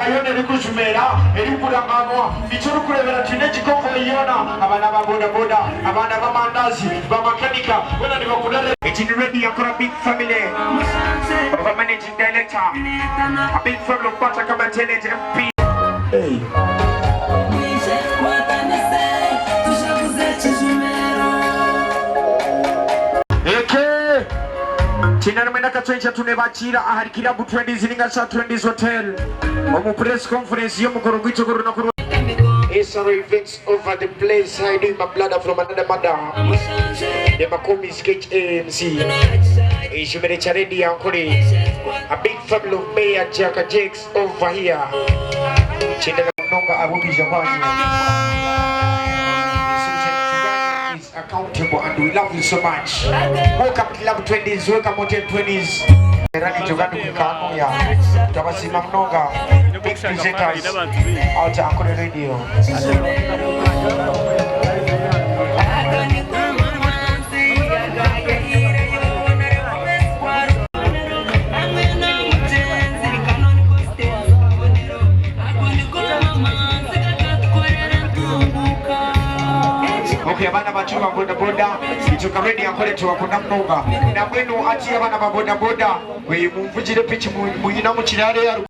yoona erikujumeera, erikurangaanwa. Nikyo orikureebera twine egi convoy yoona, abaana ba boda boda, abaana b'amandazi, bamakanika, boona nibakunda Radio. Egi ni Radio Ankole Big Family of a Managing Director, a big family of Bata Kabatenet MP. Hey. Eke! Kinarumwe n'akacwenkya tunebakiira ahari Kirabu Trendies ninga sha Trendies Hotel omu press conference y'omukoro gwaitu ogw'orunaku rwa Esaro events over the place how you doing my brother from another mother the Makumbi Sketch AMC Eishomero kya Radio Ankole a big family of Mayor Jack Jakes over here Kyendera munonga ab'okwija kwanyu Is accountable and we love you so much. Welcome to Love 20s, welcome Hotel 20s. Era nijo kandi kwikanuya tabasiima munonga big presenters out Ankole Radio. Okay, abaana bacu ba boda boda ituka ready ankole tubakunda munonga nambwenu ati abaana ba boda boda mumvugire piki muyina mu kirare.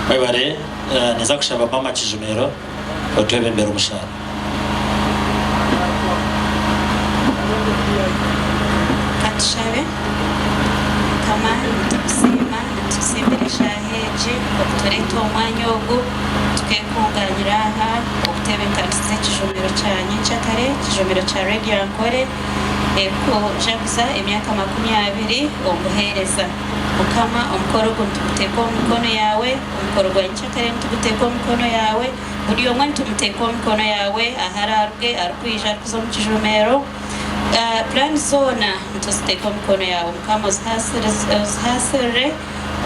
Mwebare, ninza kushaba Maama Kijumero otwebembere omushaara. Katushabe. Mukama nitukusiima, nitukusiimira eshaaha egi okutureeta omu mwanya ogu tukekungaanira aha okutebeekanisiza ekijumiro kya nyenkyakare, ekijumiro kya Radio Ankole erikujaguza emyaka 20 omu buheereza. Mukama, omukoro ogu nituguteeka omu mikono yaawe, omukoro gwa nyenkyakare nituguteeka omu mikono yaawe, buri omwe nitumuteeka omu mikono yaawe ahu araaruge arikwija arikuza omu kijumero. Puraani zoona nituziteeka omu mikono yaawe Mukama, ozihaasirire,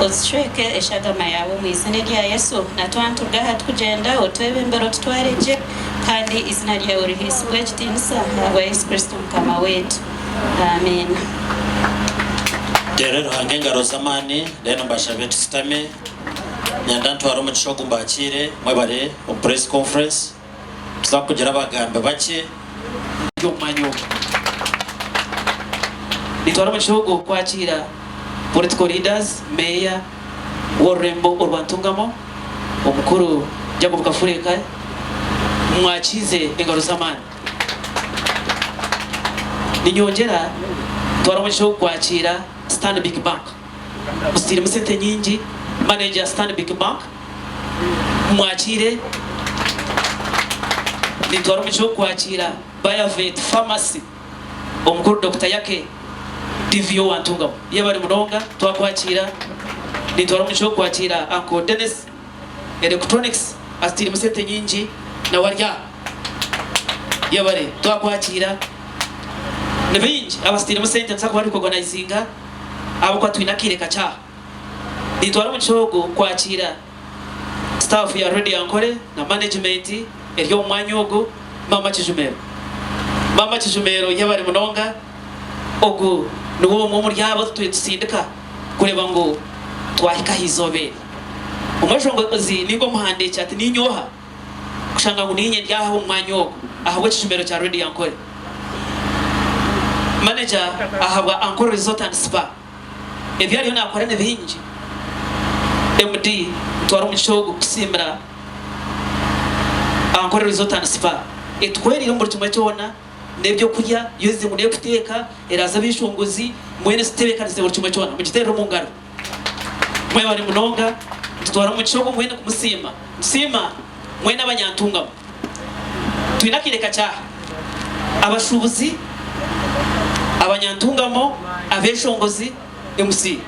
ozishweke eshagama yaawe omu izina erya Yesu. Na twaba nituruga aha tukugyenda, otwebembere otutware gye, kandi eizina ryawe rihaisibwe ekitiinisa ahabwa Yesu Kristo Mukama waitu. Amiina. Teere Ruhanga engaro z'amaani, then mbashabe tusitame. Nyenda ntware omugisha ogu mbakiire mwebare omu press conference. Tuza kugira abagambi bakye. Ndi omu mwanya ogu. Nitwara omugisha ogu kwakiira Political Leaders, Meeya w'orurembo orwa Ntungamo, Omukuru Jacob Kafureka, mwakiize engaro z'amaani. Ninyongyera ntwara omugisha ogu kwakiira Stanbic Bank. Muzitairemu sente nyingi, Manager Stanbic Bank, mwakiire. Nitwara omugisha ogu kwakiira Bayavet Pharmacy, Omukuru Dokita Yake DVO wa Ntungamo. Yebare munonga twakwakiira. Nitwara omugisha ogu kwakiira Uncle Dennis Electronics azitairemu sente nyingi nawe ari aha. Yebare twakwakiira. Ni baingi abazitairemu sente nituza kuba recognizinga ahabw'okuba twine akaire kakye aha. Nitwara omugisha ogu kwakiira staff ya Radio Ankole na management eri omu mwanya ogu, Maama Kijumero. Maama Kijumero yebare munonga, ogu niwe omwe omuri abo abu turi tusindika kureeba ngu twahika aha izooba eri. Omweshongozi ninga omuhandiiki ati niinye oha kushanga ngu niinye ndi aha omu mwanya ogu ahabw'ekijumero kya Radio Ankole. Manager ahabwa Ankole Resort and Spa. Ebi ariyo naakora ni bingi. MD, Ntwara omugisha ogu kukusiimira Ankole Resort and Spa. Etuhwereire omu buri kimwe kyona, n'eby'okurya, yo ezi ngu n'erikuteeka, eraaza abeshongozi, mbwenu etutebeekanisize buri kimwe kyona. Mugiteerere omu ngaro. Mwebare munonga. Nitutwara omugisha ogu mbwenu kumusiima. Nitusiima mwena abanyantungamo. Twine akaire kakye aha. Abashuubuzi, abanyantungamo, abeshongozi, MC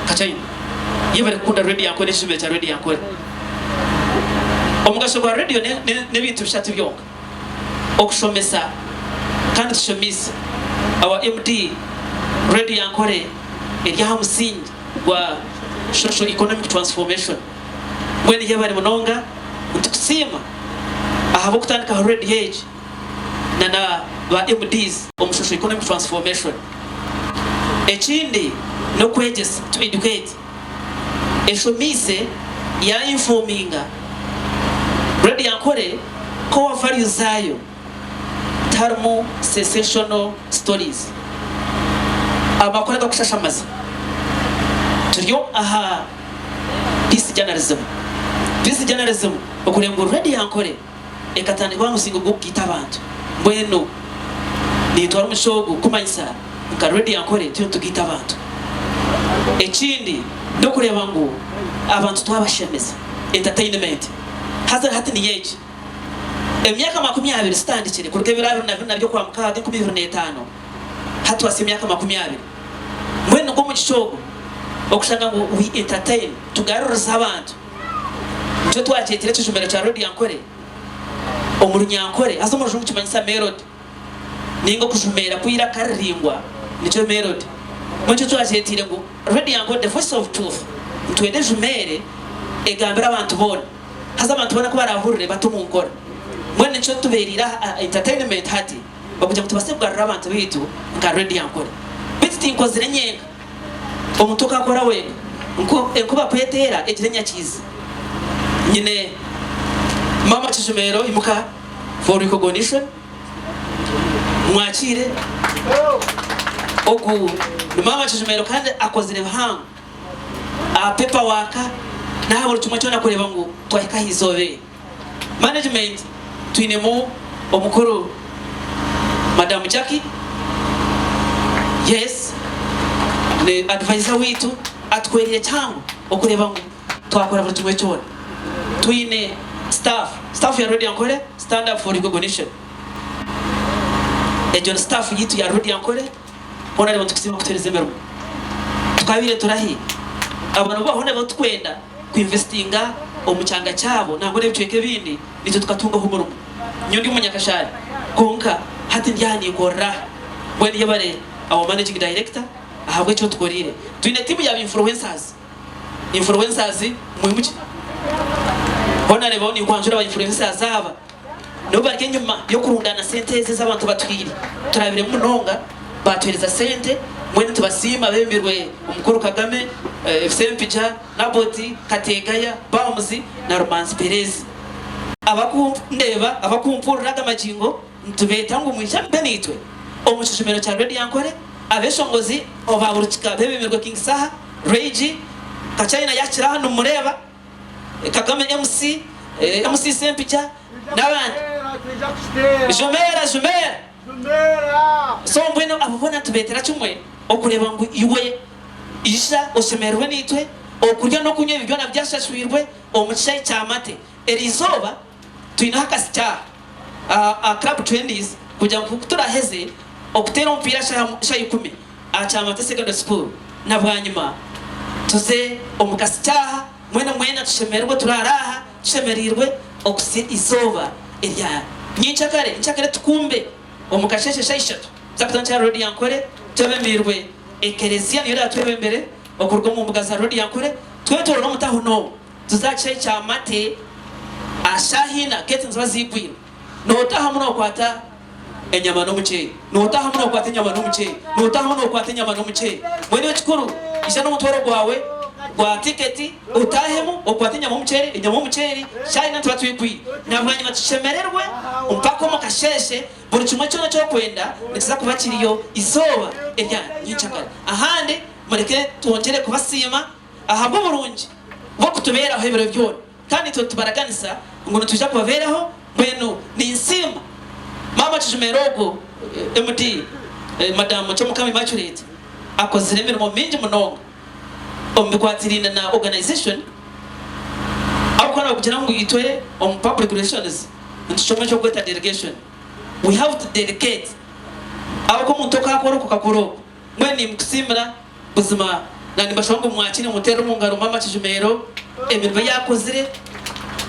Kachaina yebare kukunda Radio Ankole n'ekijumiro kya Radio Ankole. Omugasho gwa radio n'ebintu bishatu byonka, okushomesa kandi tushomiise. Our MD, Radio Ankole eri aha musingi gwa Social Economic Transformation. Mbwenu yebare munonga nitukusiima ahabw'okutandikaho radio egi na na ba MDs omu Social Economic Transformation. Ekindi n'okwegyesa, to educate. Eshomiise ya informinga Radio Ankole core values zaayo tiharimu sensational stories, amakuru agakushashamaza. Turi aha Peace Journalism. Peace Journalism okureeba ngu Radio Ankole ekatandikwaho omusingo gw'okugaita abantu. Mbwenu nintwara omugisha ogu kumanyisa nka Radio Ankole turiyo nitugaita abantu. Ekindi n'okureeba ngu abantu twabashemeza, entertainment. Haza hati niyo egi. Emyaka 20 zitandikire kuruga ebiro abiri na bina by'Okwamukaaga 2005, hati twahitsya emyaka 20. Mbwenu nigwo omugisha ogu okushanga ngu we entertain, tugarurize abantu. Nikyo twakyetire ekijumiro kya Radio Ankole omu Runyankore, haza omu Rujungu kimanyisa melody, ninga okujumeera kw'eiraka riraingwa nikyo melody. Mbwenu nikyo twakyetiire ngu Radio Ankole the voice of truth, nitwenda ejumeere egambire abantu boona, haza abantu boona ku baraahurire bate omu nkora. Mbwenu nikyo tubeereire aha entertainment hati okugira ngu tubaase kugarura abantu baitu nka Radio Ankole. Beitu tinkozire nyenka. Omuntu okakora wenka nku enkuba ku eteera egira enyakiizi. Nyine Maama Kijumero imuka for recognition. Mwakiire. Ogu ni Maama Kijumero kandi akozire bihango aha paper work n'aha buri kimwe kyona kureeba ngu twahika aha izooba eri. Management twinemu omukuru Madam Jackie, yes ni advisor waitu atuhwereire kihango okureeba ngu twakora buri kimwe kyona. Twine staff, staff ya Radio Ankole stand up for recognition. Egyo ni staff yaitu ya Radio Ankole hoona reeba nitukusiima kutuheereza emirimo. Tukabaire turahi? Aba nibo hoona abu tukwenda ku investinga omu kyanga kyabo nangwa n'ebicweka ebindi naitwe tukatungaho omurimo. Nyowe ndi Omunyakashari kwonka hati ndi aha ninkorera aha. Mbwenu yebare our managing director ahabw'eki otukoreire. Twine tiimu ya ba influencers, influencers mwimukye. Hoona reeba ninkwanjura ba influencers aba nibo bari enyima y'okurundaana sente ezi ezi abantu batuhaire. Turabiremu munonga. Baatuheereza sente, mbwenu nitubasiima beebembirwe Omukuru Kagame, Ssempijja, Naboti, Kategaya, Bamuzi na Rumanzi Perezi. Abakundeeba, abakumpurira aga magingo, nitubeeta ngu mwije mube naitwe omu kijumiro kya Radio Ankole, abeshongozi aba buri kika beebembirwe King Saha, Ray G, Kachina yaakira aha nimumureeba, Kagame MC, MC Ssempijja n'abandi. Jumeera, Jumeera! So mbwenu abo boona nitubeetera kimwe okureeba ngu iwe ija oshemererwe naitwe, okurya n'okunywa ebi byona byashashwirwe omu kishaayi kya Mate. Eri izooba twineho akasiki aha aha Club Trendies kugira ngu ku turaheze okuteera omupiira shaaha ikumi aha Kyamate Secondary School na bwanyima tuze omu kasiki aha Mwena mwena tushemererwe turaare aha tushemereirwe okuhitsya eizooba erya nyenkyakare. Nyenkyakare tukumbe omu kasheeshe shaaha ishatu tuza kutandikira aha roodi ya Nkore twebembeirwe ekereziya niyo eraatwebembere okuruga omu mbuga za roodi ya Nkore twetoorore omu tahuni omu tuze aha kishaayi kya Mate aha shaaha ina geeti niziba ziigwire nootaahamu nookwata enyama n'omuceeri. Nootaahamu nookwata enyama n'omuceeri. Nootaahamu nookwata enyama n'omuceeri. Mbwenu ekikuru, ija n'omutwaro gwawe gwa tiketi otaahemu okwate enyama omuceeri, enyama omuceeri, shaaha ina nituba twigwire. Na bwanyima tushemererwe mpaka omu kasheeshe, buri kimwe kyona eki orikwenda nikiza kuba kiriyo eizooba erya nyenkyakare. Ahandi mureke twongyere kubasiima ahabw'oburungi bw'okutubeeraho ebiro byona. Kandi itwe nitubaraganisa ngu nitwija kubabeeraho. Mbwenu ninsiima Maama Kijumera ogwo, MD, Madam Kyomukama Immaculate, akozire emirimo mingi munonga omu bikwatiraine na organisation ahabw'okuba nibakugira ngu itwe omu public relations. Nitucwamu eky'okweta delegation. We have to delegate. Ahabw'okuba omuntu okakora oku okakora oku. Mbwenu nimukusiimira buzima na nimbashaba ngu mumwakiire mumuteere omu ngaro Maama Kijumeero emirimo ei akozire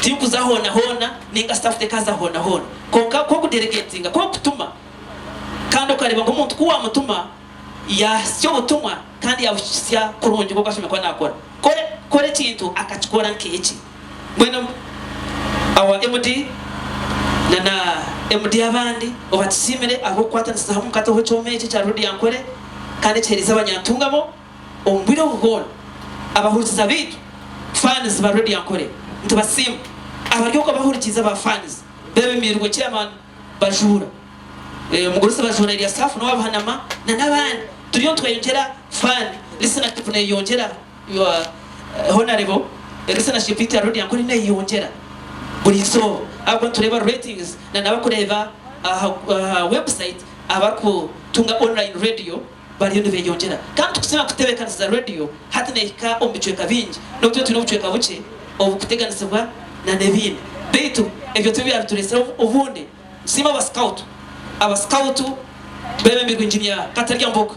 tinkuza hoona hoona ninga staff tekaza hoona hoona. Kwonka ku okudelegatinga, ku okutuma kandi okareeba ngu omuntu ku wamutuma yahitsya obutumwa kandi yabuhitsya kurungi nk'oku ashemereire kuba nakora. Kora ekintu akakikora nk'eki. Mbwenu our MD na na MD abandi obatusiimire ahabw'okukwatanisiza hamwe mukataho ekyoma eki ekya Radio Ankole kandi ekiheerize abanyantungamo omu bwire obu bwona. Abahurikiza baitu, fans ba Radio Ankole, nitubasiima. Abari okwo abahurikiize aba fans bebemeirwe Chairman Bajuura, Omugurusi Bajuura Eliasafu n'owa Buhanama na n'abandi. Turiyo nitweyongyera fan listenership neyeyongyera. Your Honarebo, listenership yaitu ya Radio Ankole neyeyongyera buri izooba ahabw'okuba nitureeba ratings na n'abarikureeba aha website abarikutunga online radio bariyo nibeyongyera kandi tukusiima kutebeekanisiza radio hati nehika omu bicweka bingi n'obu turiyo twine obucweka bukye obukuteganisibwa na n'ebindi beitu ebyo tibyo byabitureetsire obundi nitusiima aba scout aba scout bebembirwe engineer Katarya Mbogo.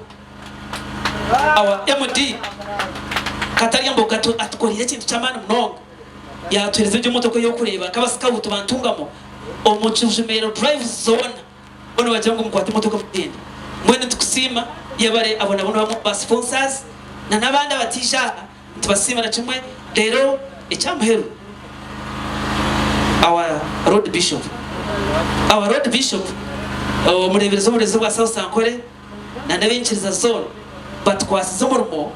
Our MD Katarya Mbogo atukoreire ekintu ky'amaani munonga yatuhereza egyo motoka ey'okureeba nk'aba scout ba Ntungamo omu Kijumero drives zoona bo nibagira ngu mukwate emotoka mugyende. Mbwenu nitukusiima yebare abo nabo nibamwe omu ba sponsors na n'abandi abataija aha nitubasiimira kimwe reero ekyamuheru our Lord Bishop our Lord Bishop omureeberezi w'obureezi bwa South Ankole na n'ab'enyikiriza zoona batukwasize omurimo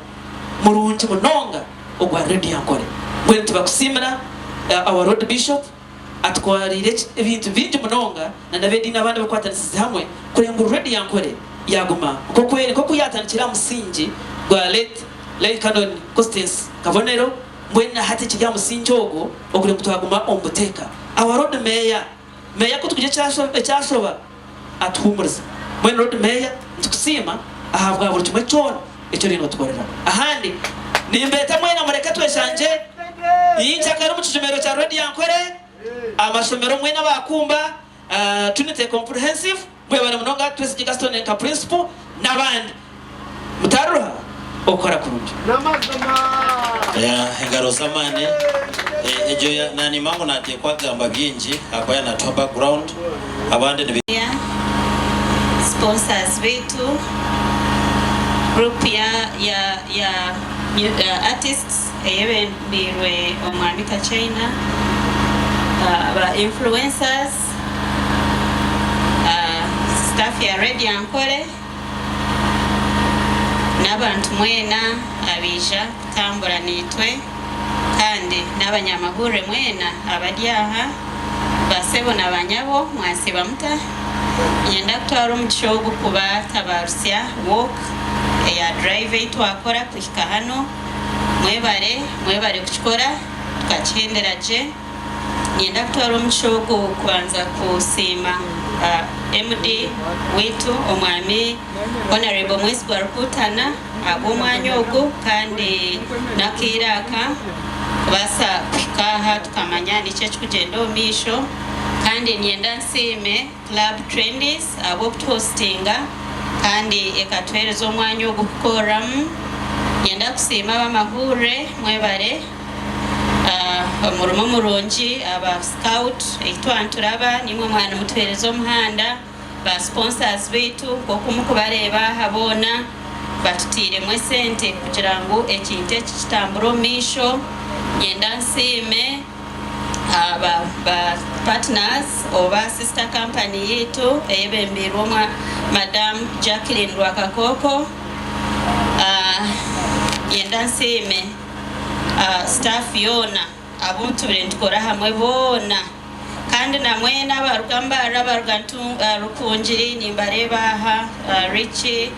murungi munonga ogwa Radio Ankole. Mbwenu tubakusiimira our Lord Bishop atwariire ebintu bingi munonga na n'ab'ediini abandi abakwatanisize hamwe kureba ngu Radio Ankole yaguma nk'oku eri nk'oku yatandikire aha musingi gwa late Lay Canon Constance Kabonero mbwenu na hati ekiri aha musingi ogwo okureba ngu twaguma omu buteeka. Our Lord Mayor Meeya ku turikugira ekyashoba atuhuumuriza. Mbwenu Loodi Meeya nitukusiima ahabwa buri kimwe kyona eki oriyo nootukorera. Ahandi nimbeeta mwena mureke tweshangye nyenkyakare omu kijumero kya Radio Ankole, amashomero mwena abakumba, Trinity Comprehensive, mwebare munonga Twesigye Gaston nka Principal n'abandi. Mutariruha okukora kurungi. Engaro z'amaani egyo naniima ngu nateekwa kugamba bingi ahakuba yaaba natuha background abandi nibi. Ya sponsors baitu, group ya ya ya artists eyebembeirwe Omwami Kachaina, ba influencers, staff ya Radio Ankole. N'abantu mwena abaija kutambura naitwe, kandi n'abanyamahurire mwena abari aha, baasebo na baanyabo, mwasiiba muta? Niinyenda kutwara omugisha ogu kubatabarutsya walk eya drive ei twakora kuhika hanu. Mwebare, mwebare kukikora, tukakihendera gye. Niinyenda kutwara omugisha ogu kubanza kusiima MD waitu Omwami Honourable Mwesigwa Rukutana ahabw'omwanya ogu kandi n'akaire aka kubaasa kuhika aha tukamanya niki ekirikugyenda omu maisho. Kandi niinyenda nsiime Club Trendies ahabw'okutuhositinga kandi ekatuheereza omwanya ogu kukoreramu. Niinyenda kusiima ab'amahurire mwebare. Omurimo murungi aba scout ei twaba nituraba naimwe mwaba nimutuheereza omuhanda, ba sponsors baitu nk'oku murikubareeba aha boona batutairemu esente kugira ngu ekintu eki kitambure omu maisho. Niinyenda nsiime aba ba partners oba sister company yaitu eyebembeirwe omwa Madam Jacqueline Rwakakooko. Niinyenda nsiime. Staff yoona abu tubire nitukora hamwe boona kandi na mwena abaruga Mbarara abaruga Rukungiri nimbareeba aha Richie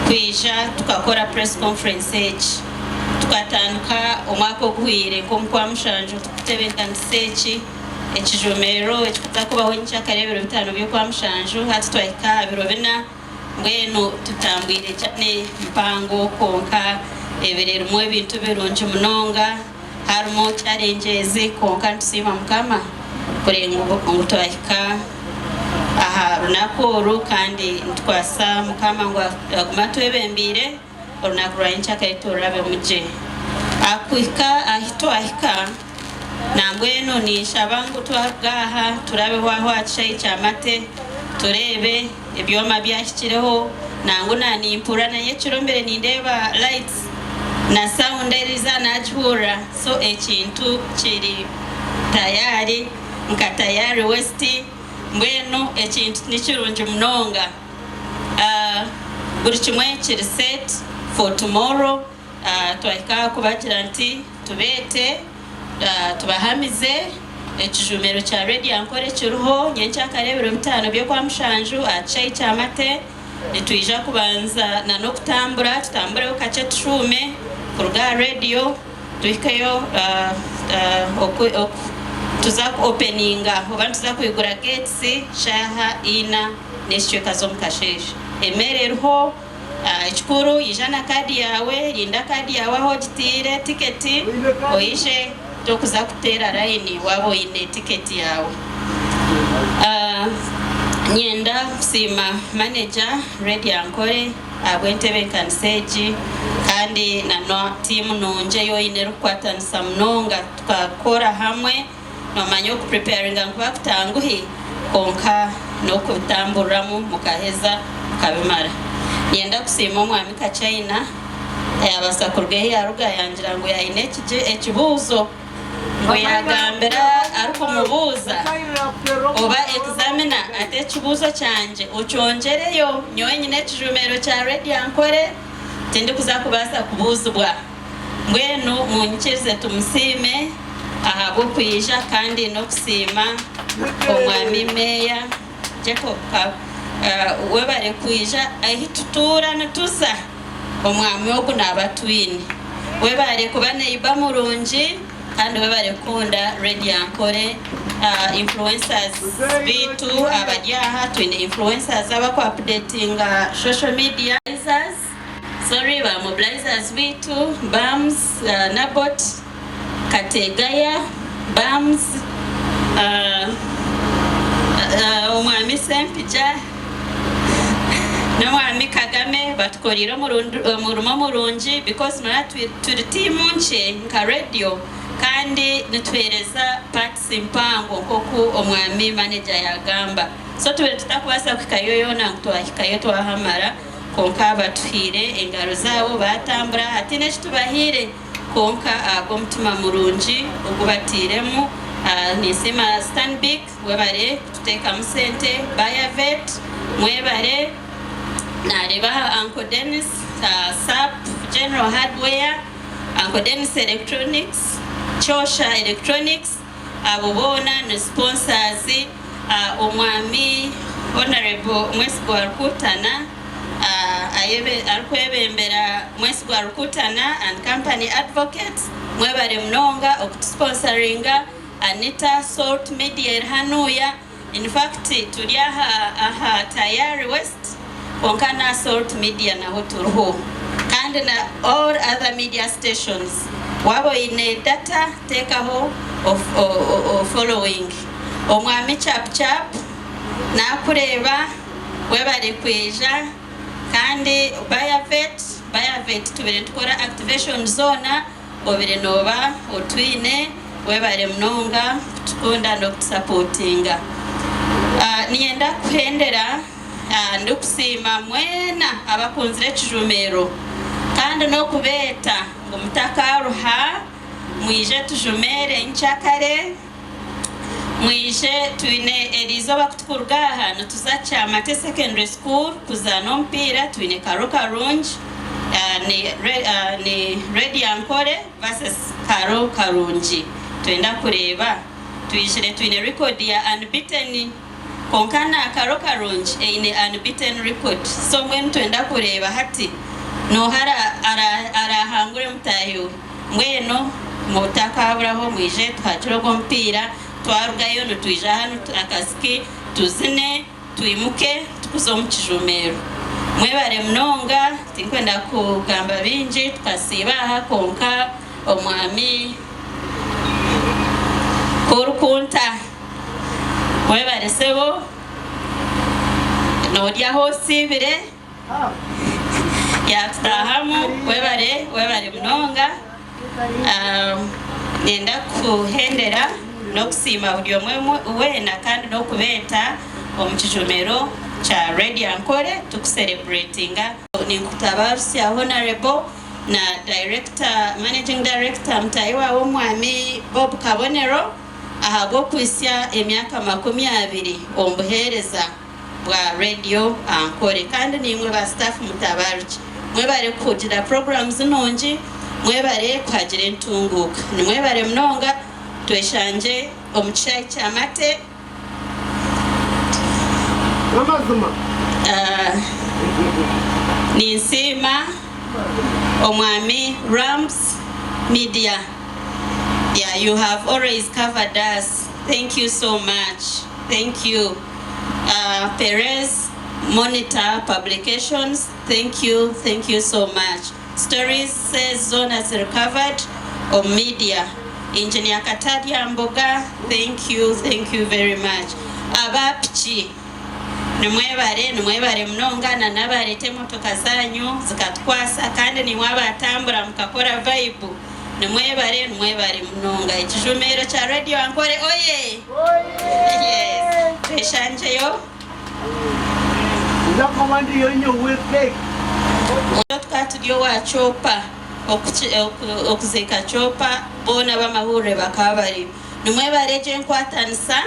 kwija tukakora press conference egi. Tukatandika omwaka oguhweire nk'omu Kwamushanju tukutebeekanisa eki ekijumiriro ekikuza kubaho nyenkyakare ebiro bitaano by'Okwamushanju hati twahika aha biro bina. Mbwenu tutambwire journey mpango kwonka ebiro erimu ebintu birungi munonga harimu challenges kwonka nitusiima mukama Kurenga ngu twahika aha runaku oru kandi nitukwasa Mukama ngu agume atwebembeire orunaku rwa nyenkyakare tururabemu gye. Kuhika ahi twahika nambwenu ninshaba ngu twaruga aha turabeho aho aha kishaayi kya Mate tureebe ebyoma byahikireho nangwa na nimpurira na nyekiro mbaire nindeeba lights na sound eriza nagihurira so ekintu kiri tayari nka tayari west mbwenu ekintu nikirungi munonga buri kimwe kiri set for tomorrow. Twahika aha kubagira nti tubeete tubahamize ekijumiro kya Radio Ankole kiriho nyenkyakare ebiro bitaano by'Okwamushanju aha kishaayi kya Mate. Nitwija kubanza n'okutambura tutambureho kakye tushuume kuruga aha Radio tuhikeyo tuza ku openinga oba nituza kwigura gates shaaha ina n'ekicweka z'omukasheeshe. Emere eriho. Ekikuru ija na kaadi yaawe, rinda kaadi yaawe ahu ogitiire, tiketi, oije tokuza kuteera layini waaba oine tiketi yaawe. Nyenda kusiima maneja Radio Ankole ahabw'entebeekanisa egi kandi na tiimu nungi ei oine erikukwatanisa munonga tukakora hamwe. Noomanya okupreparinga nikuba kutanguhi kwonka n'okubitamburiramu mukaheza mukabimara. Niinyenda kusiima Omwami Kachaina ayaabaasa kuruga ahi yaaruga yangira ngu aine ekibuuzo ngu yaagambira arikumubuuza oba examiner ati ekibuuzo kyangye okyongyereyo nyowe nyine ekijumero kya Radio Ankole tindikuza kubaasa kubuuzibwa. Mbwenu munyikirize tumusiime ahabw'okwija kandi n'okusiima Omwami Meeya Jacob webare kwija ahi tutuura nituza omwami ogu naaba atwine. Webare kuba neiba murungi kandi webare kukunda Radio Ankole. Influencers beitu abari aha twine influencers abaku updatinga social media. Sorry ba mobilizers baitu Bams, Nabot, Kategaya, Bams, Omwami Sempija n'Omwami Kagame batukoreire omurimo murungi because muraba turi tiimu nkye nka radio kandi nituheereza parts mpango nk'oku Omwami manager yagamba so tubaire tutakubaasa kuhikayo yoona ngu twahikayo twahamara. Kwonka batuhaire engaro zaabo baatambura, hataine eki tubahaire, kwonka ahabw'omutima murungi ogu batairemu. Ninsiima Stanbic, webare kututeekamu sente, Bayavet, mwebare, naareeba aha Uncle Denis, Sap General Hardware, Uncle Denis Electronics, Kyosha Electronics, abo boona ni sponsors. Omwami Honourable Mwesigwa Rukutana arikwebembera Mwesigwa Rukutana and Company Advocates mwebare munonga okutusponsoringa, Anita Salt Media eri hanuya, in fact turi aha Tayari West kwonka na Salt Media naho turiho kandi na all other media stations waaba oine data teekaho ofollowinge. Omwami Chap Chap nakureeba webare kwija kandi Bayavet Bayavet tubaire nitukora activation zoona obaire noba otwine webare munonga kutukunda nokutusapotinga. Niinyenda kuhendera ndikusiima mwena abakunzire ekijumiro kandi nokubeeta ngu mutakaruha mwije tujumere nkyakare. Mwije twine eriizooba ku tukuruga aha nituza Kyamate Secondary School kuzaana omupiira twine Karo Karungi ni Red Ankole versus Karo Karungi twenda kureeba twijire twine record ya unbeaten kwonka na Karo Karungi eine unbeaten record so mbwenu twenda kureeba hati nooha arahangure mutaahi we. Mbwenu mutakaburaho mwije tuhakire ogwo mupiira, twarugayo nitwija hanu akaziki tuzine twimuke tukuze omu kijuumiro. Mwebare munonga tinkwenda kugamba bingi tukasiiba aha kwonka omwami ku orikunta. Webare sebo, norya ahu osiibire, yatutahamu, webare, webare munonga. Niinyenda kuhendera n'okusiima buri omwe weena kandi n'okubeeta omu kijumiro kya Radio Ankole tukusereburetinga. Ninkutabarutsya Honarebo na Director, Managing Director mutaahi waawe Omwami Bob Kabonero ahabw'okuhitsya emyaka 20 omu buheereza bwa Radio Ankole. Kandi naimwe ba staff mutabarukye. Mwebare kuhugira programs nungi, mwebare kuhagira entunguuka. Nimwebare munonga, tweshangye omu kishaayi kya Mate. Ninsiima Omwami Rams Media. Yeah, you have always covered us. Thank you so much. Thank you. Perez Monitor Publications, thank you, thank you so much. Stories says zoona ziri covered omu media. Engineer Katarya Mboga, thank you, thank you very much. Aba piki nimwebare, nimwebare munonga na n'abareeta emotoka zanyu zikatukwasa kandi naimwe abatambura mukakora vibe nimwebare, nimwebare munonga. Ekijumeero kya Radio Ankole oye! Yes, tweshangyeyo. Tukaba turi owa Chopa okuziika Chopa boona ab'amahurire bakaba bariyo. Nimwebare egyo enkwatanisa,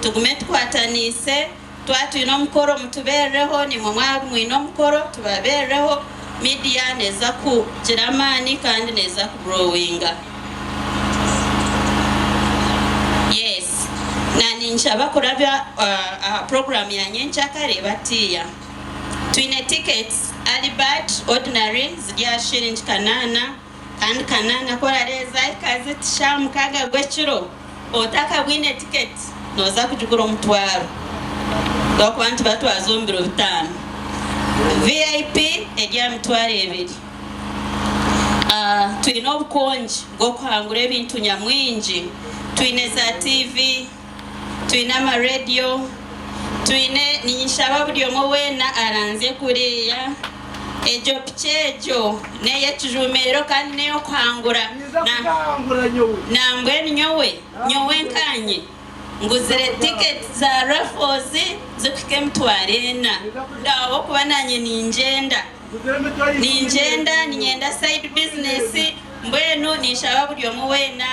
tugume tukwataniise, twaba twine omukoro mutubeerereho, naimwe mwaba mwine omukoro tubabeerereho, media neeza kugira amaani kandi neeza kugrowinga. Yes, na ninshaba kurabya aha program ya nyenkyakare batiya. Twine tickets early bird, ordinary ziri aha shiringi kanaana kandi kanaana ku orareeba zahika ziti shaaha mukaaga gw'ekiro otakabwine ticket noza kugigura omutwaro ahabw'okuba nitubatwaza omu biro bitaano. VIP eri aha mitwaro ebiri. Twine obukongi bw'okuhangura ebintu nyamwingi. Twine za tiivi, twine amarediyo, twine niinshaba buri omwe weena aranzye kuriya. Egyo piki egyo n'ey'ekijuumiro kandi n'ey'okuhangura. Nambwenu nyowe, nyowe nkaanye nguzire tiketi za raffles zikuhika emitwaro ena ahabw'okuba naanye ningyenda. Ningyenda niinyenda side business mbwenu ninshaba buri omwe weena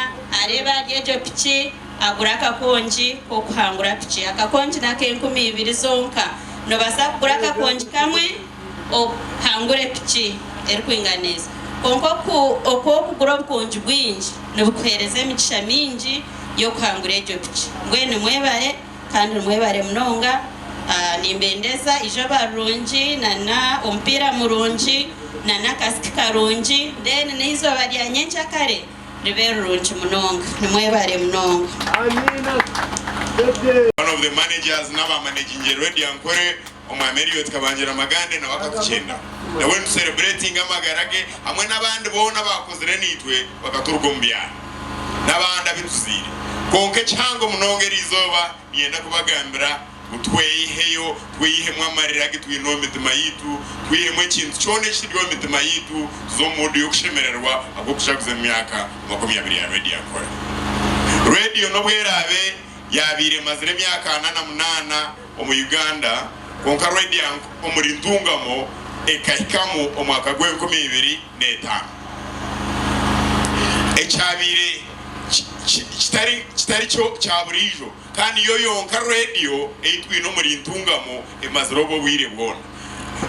areebe ahari egyo piki agure akakongi k'okuhangura piki. Akakongi n'akenkumi ibiri zonka. Nobaasa kugura akakongi kamwe ohangure piki erikwinganiza. Kwonka oku okugura obukongi bwingi nibukuheereza emigisha mingi y'okuhangura egyo piki. Mbwenu mwebare. Kandi nimwebare munonga. Nimbendeza eizooba rirungi na omupiira murungi na n'akasiki karungi then n'eizooba rya nyenkyakare ribe rirungi munonga. Nimwebare munonga. One of the managers n'aba managingire Radio Ankore Omwami Elliot Kabangira Magande nawe akatukyenda. Nawe nitu celebratinga amagara ge hamwe n'abandi boona abaakozire naitwe bakaturuga omu byaro n'abandi abu tuzaire. Kwonka ekihango munonga eri izooba niinyenda kubagambira ngu tweyiheyo, tweyihemu amarira agu twine omu mitima yaitu, twihemu ekintu kyona ekiri omu mitima yaitu tuze omu muudu y'okushemererwa ahabw'okujaguza emyaka 20 ya Radio Ankole. Radio n'obu eraabe yaabaire emazire emyaka 48, omu Uganda kwonka Radiant omuri Ntungamo ekahikamu omwaka gw'enkumi ibiri n'etaano ekyabaire kitari kya buriijo kandi yo yonka rediyo ei twine omuri Ntungamo emazire obwo obwire bwona.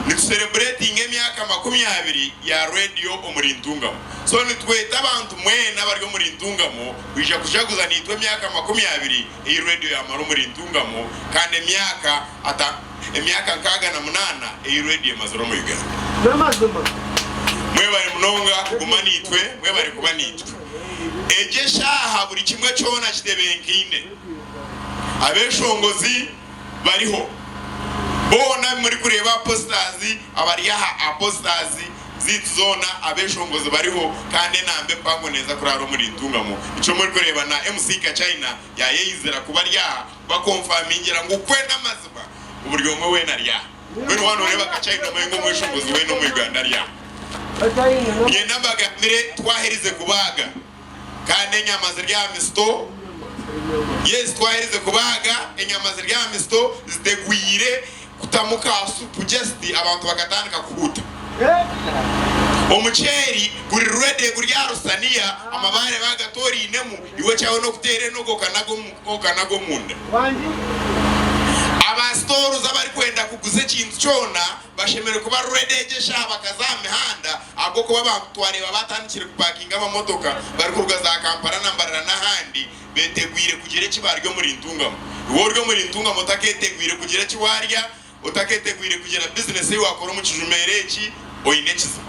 Nitusereburetinga emyaka 20 ya rediyo omuri Ntungamo so nitweta abantu mwena abari omuri Ntungamo kwija kujaguza naitwe emyaka 20 ei rediyo yaamara omuri Ntungamo kandi emyaka ata emyaka 68 ei rediyo emazire omu Uganda. N'amazima. Mwebare munonga kuguma naitwe, mwebare kuba naitwe. Egi eshaaha buri kimwe kyona kitebenkeine. Abeshongozi bariho. Boona abu murikureeba aha posters, abari aha aha posters, Zaitu zoona abeshongozi bariho kandi enamba empango neeza kuraara omuri Ntungamo. Nikyo murikureeba na MC Kachaina yaayeyizira kuba ari aha kubakonfamingira ngu kwe n'amazima ngu buri omwe weena ari aha. Mbwenu waaba nooreeba Kachaina omanye ngu omweshongozi weena omu Uganda ari aha. Niinyenda mbagambire twaherize kubaaga kandi enyama ziri aha misito. Yes twaherize kubaaga enyama ziri aha misito zitegwire kutamu ka supu just abantu bakatandika kuhuuta. Omuceeri guri ready guri aha rusaniya amabaare bagatorainemu iwe ekyawe n'okuteera enogo okanaga omunda. Aba stores abarikwenda kuguza ekintu kyona bashemereire kuba ready egyo eshaaha bakaza aha mihanda ahabw'okuba abantu twareeba batandikire kupakinga amamotoka barikuruga za Kampala na Mbarara n'ahandi betegwire kugira eki barya omuri Ntungamo. Iwe ori omuri Ntungamo otaketegwire kugira eki warya, otaketegwire kugira bizinesi ei wakora omu kijumeero eki, oine ekizibu.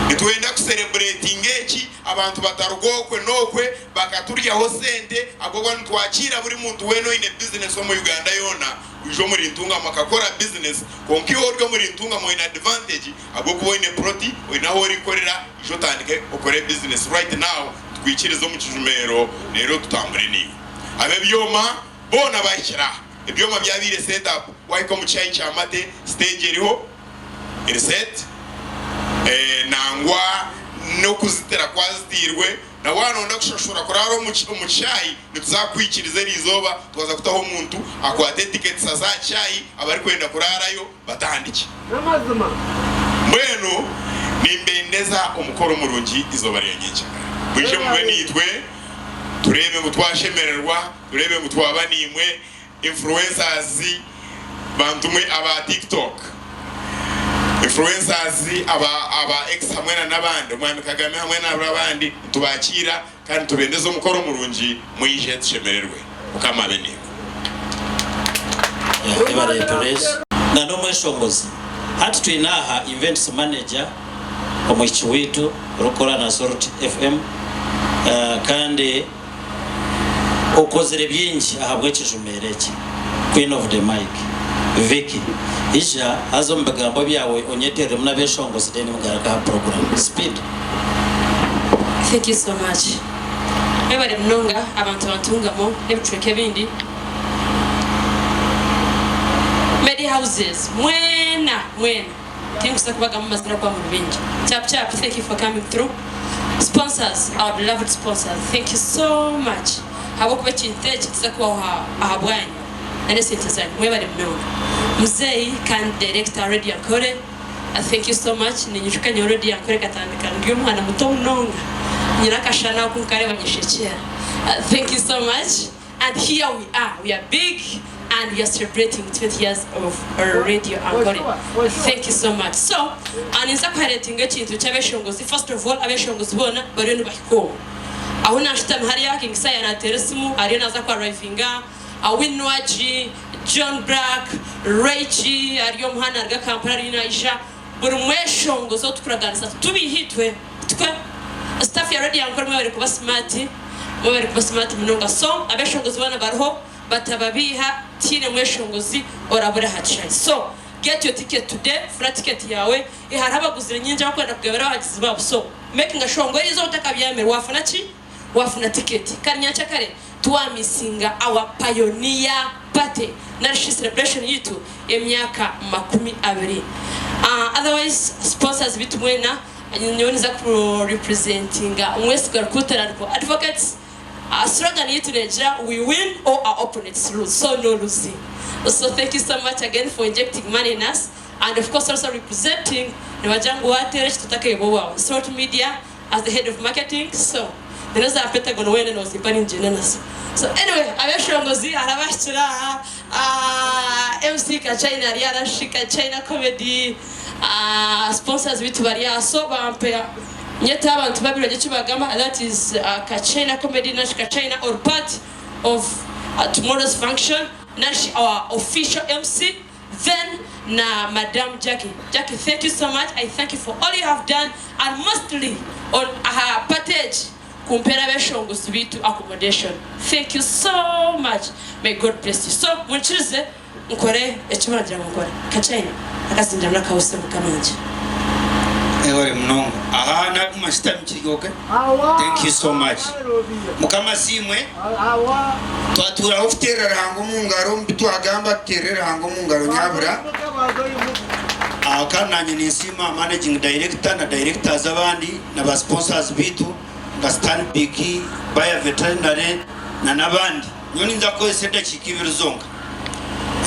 Nitwenda kusereburetinga eki, abantu bataruga okwe n'okwe bakaturyaho sente ahabw'okuba nitwakiira buri muntu weena oine bizinesi omu Uganda yoona kwija omuri Ntungamo akakora bizinesi. Kwonka iwe ori omuri Ntungamo oine advantage ahabw'okuba oine puroti, oine ahu orikukorera, ija otandike okore bizinesi right now. Tukwikirize omu kijumeero reero tutambure naiwe. Ab'ebyoma boona bahikire aha. Ebyoma byabaire set up. Wahika omu kishaayi kya Mate, stage eriho eri set. Nangwa n'okuzitira kwazitiirwe. Na waaba nooyenda kushashura kuraara omu kishaayi, nituza kukwikiriza eriizooba twaza kutaho omuntu akwate tickets aze aha kishaayi, abarikwenda kuraarayo batandikye. Mbwenu nimbendeza omukoro murungi eizooba rya nyenkyakara. Mwije mube naitwe, tureebe ngu twashemererwa, tureebe ngu twaba naimwe influencers, bantu mwe aba TikTok, influencers aba aba X hamwe na n'abandi, Omwami Kagame hamwe n'abandi, nitubakiira kandi nitubendeza omukoro murungi, mwije tushemererwe. Mukama abe naimwe. Yebare Perez na n'omweshongozi. Hati twine aha Events Manager omwishiki waitu orikukora na Salt FM kandi okozire bingi ahabw'ekijumeero eki, Queen of the Mic, Vicky. Ija haza omu bigambo byawe onyetereremu n'abeshongozi then mugaruke aha puroguramu. Speed. Thank you so much. Mwebare munonga abantu ba Ntungamo n'ebicweka ebindi. Media houses mwena mwena tinkuza kubagamba amazina kuba muri baingi. Chap chap thank you for coming through. Sponsors our beloved sponsors thank you so much ahabw'okuba ekintu eki kiza kubaho ahabwanyu na n'esente zanyu mwebare munonga. Muzeeyi kandi director Radio Ankole Thank you so much ninyijuka nyowe radio yankore ekatandika ndi omwana muto munonga nyine akashana aku nkareba nyeshekyera thank you so much and here we are we are big and we are celebrating 20 years of radio Ankore thank you so much so ninza kuhighlightinga ekintu kyabeshongozi first of all abeshongozi boona bariyo nibahika omu ahu nashutami hariya King Saha nateera esimu ariyo naza ku arrivinga Awinwagi, John Blaq, Ray G ari omuhanda naruga Kampala ariyo naija, buri mweshongozi ou turikuraganisa titubiiha itwe, itwe staff ya Radio Ankole mwebare kuba smart, mwebare kuba smart munonga so abeshongozi boona bariho batababiiha tihaine mweshongozi orabura aha kishaayi so get your ticket today, funa ticket yaawe, hariho abaguzire nyingi abarikwenda kugabira abahagizi baabo so makinga sure ngu eriizooba otakabyamire wafuna ki? Wafuna ticket kare nyankyakare tiwamisinga our pioneer party nari shi celebration yitu yemyaka 20. Otherwise sponsors bitu mwena nyowe niza ku representinga Omwesigwa Rukuutanarwo Advocates. Slogan yitu negira we win or our opponents lose so no losing. So thank you so much again for injecting money in us and of course also representing nibagira ngu wateera ekiti otakeeba owaawe Salt Media as the head of marketing so nyowe za pentagon weena nozimpa ningyenda nazo so anyway abeshongozi hariho abahikire aha ah, MC Kachina ari arashi Kachina comedy ah, sponsors bitu bari aha so bampe nyete abantu babiri bagye ekibagamba that is uh, Kachina comedy nashi Kachina or part of uh, tomorrow's function nashi our official MC Then na Madam Jackie. Jackie thank you so much, I thank you for all you have done and mostly on aha party egi kumpeera abeshongozi beitu accommodation. Thank you so much. May God bless you. So munkirize nkore eki muragira ngu nkore. Kachaina akazindira n'akahuse mukama wangye. Mwebare munonga. Aha naguma nshutami kiri ok? Thank you so much. Mukama asiimwe. Twatuuraho kuteerera Ruhanga omu ngaro omu bitwagamba tuteerere Ruhanga omu ngaro nyabura. Aha kandi nanye ninsiima managing director na directors abandi na ba sponsors baitu nka Stanbic, Bayer Veterinary na n'abandi. Nyowe ninza kukozesa edakiika ibiri zonka.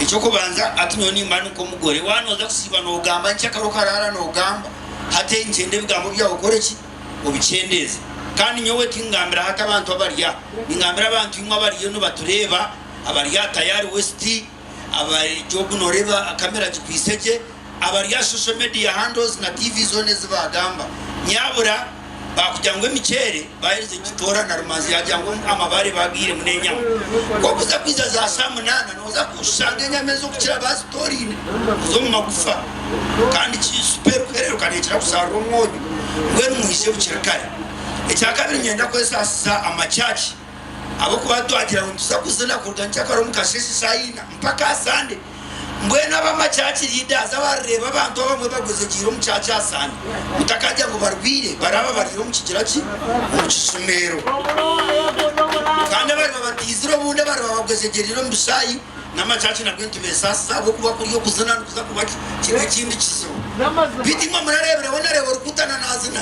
Eky'okubanza hati nyowe nimba ndi nk'omugore, waaba nooza kusiiba noogamba nkyakare okaraara noogamba, hati ngyenda ebigambo byawe okore ki? Obikyendeeze. Kandi nyowe tingambira hati abantu abari aha, ningambira abantu imwe abariyo nibatureeba, abari aha Tayari West, abari Job nooreeba kamera gikwaitse gye, abari aha social media handles na TV zoona ezi baagamba. Nyabura baakugira ngu emiceere baaherize kugitoora na rumanzi yaagira ngu amabaare baagaihiremu n'enyama. Ku orikuza kwija za shaaha munaana nooza kushanga enyama ez'okukira baazitooraine z'omu magufa kandi supu erikuhereruka neekira kusharira omwonyo. Mbwenu mwije bukiri kare. Ekyakabiri niinyenda kwesaasiza amachachi ahabw'okuba twagira ngu nituza kuzina kuruga nkyakare omu kasheeshe shaaha ina mpaka aha Sande. Mbwenu ab'amakyaki leaders abarireeba abantu abamwe bagwezegyeire omu kyaki aha Sande, mutakagira ngu barwaire, baraba bariire omu kigira ki? Omu kishumeero. Kandi abariba bataizire obundi abariba bagwezegyereire omu bishaayi n'amakyaki nabwo nitubesaasiza ahabw'okuba kuriya okuzina nikuza kuba kiri ekindi kizibu. Beitu imwe murareebireho nareeba orikutana naazina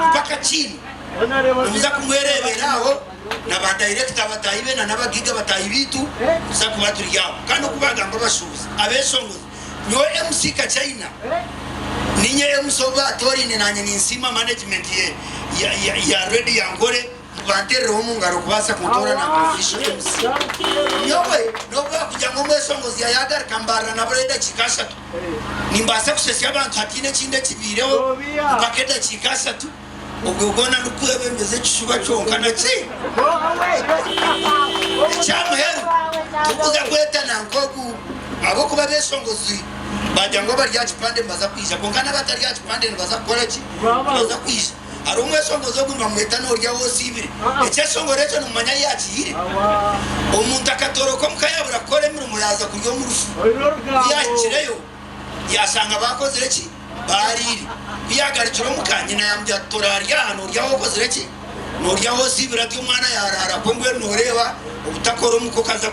mpaka kiine, nimuza kumwereebera aho. na ba dayirekita bataahi be na n'abagaiga bataahi baitu tuza kuba turi aho. Kandi oku bagamba abashuubuzi, abeshongozi, nyowe MC Kachaina ninye MC ou baatooraine naanye ninsiima management ya Radio Ankole ngu banteerereho omu ngaro kubaasa kuntoorana nka official MC. Nyowe n'obu baakugira ngu omweshongozi yaayagaruka mbarira nabura edakiika ashatu, nimbaasa kushesya abantu hataine ekindi ekibaireho mpaka edakiika ashatu. Obwo bwona n'okwebembeza ekishuba kyonka na ki? Ekya muheru, turikuza kwetana nk'ogu ahabw'okuba abeshongozi baagira ngu abari aha kipande nibaza kwija kwonka n'abatari aha kipande nibaza kukora ki? Nibaza kwija. Hariho omweshongozi ogu nibamweta Noorya Woosiibire. Ekyeshongoro ekyo nimumanya ahu yaakihire? Omuntu akatoroka omuka yaabura kukora emirimo yaaza kurya omu rufu. Ku yaahikireyo, Yaashanga baakozire ki? Baariire. Ku yaagarukire omuka, nyina yaamugira ati, Toraarya aha, noorya ahu okozire ki? Noorya ahu osiibire ati, Omwana yaaraara kwo mbwenu nooreeba obutakora omuka okaza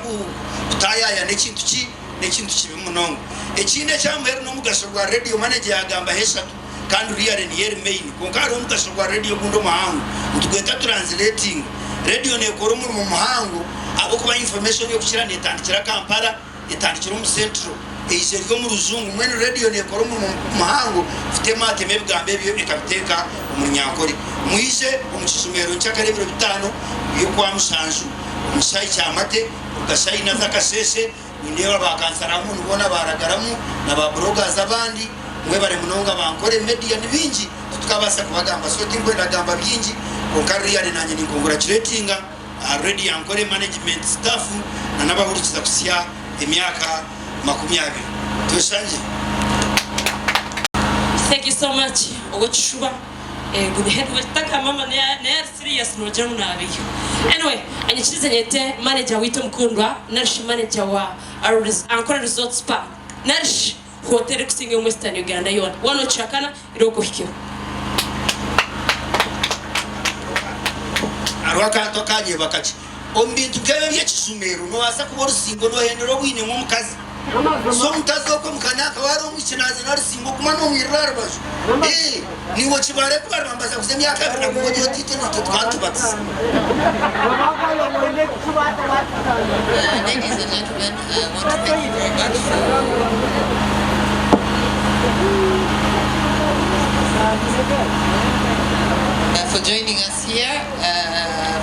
kutaayaaya n'ekintu ki? N'ekintu kibi munonga. Ekindi eky'aha muheru n'omugasho gwa rediyo. Manager yaagambaho eshatu kandi really niyo eri main. Kwonka hariho omugasho gwa rediyo ogundi omuhango nitugweta translating. Rediyo neekora omurimo muhango ahabw'okuba information okukira neetandikira Kampala. Etandikire omu Central, eija eri omu Rujungu. Mbwenu rediyo neekora omurimo muhango kutematema ebigambo ebyo ekabiteeka omu Runyankore. Mwije omu kijumero nkyakare ebiro bitaano by'Okwamushanju omu kishaayi kya Mate kuruga shaaha ina z'akasheeshe. Nindeeba ba kansara Amon boona baaragaramu na ba bloggers abandi. Mwebare munonga ba Nkore Media. Ni baingi titukabaasa kubagamba so tinkwenda kugamba bingi kwonka really naanye nincongratulatinga. Aha Radio Ankole Management Staff na n'abahurikiza kuhitsya emyaka 20. Tweshangye. Thank you so much owekishuba ego ni heavyweight taka mama naye ari serious nogira ngu nabiiha anyway anyikirize nyete manager waitu omukundwa narishi manager wa Ankole Resort Spa narishi hotel erikusinga omu Western Uganda yoona waaba nokihakana Irooko ohikeho. Hariho akantu akanyeeba kakye. Omu bintu nk'ebyo eby'ekijumiro, noobaasa kuba orusingo noohendera obwinemu omukazi. So omutazi okwo omu kanaka waaba omwishiki naazina orusingo okuma noomwirira aha rubaju. Ee, naiwe okibare ku bariba nibaza kuza emyaka 21 ori oti itwe naitwe tukaba nitubatiza. Ladies and gentlemen, I want to thank you very much for for joining us here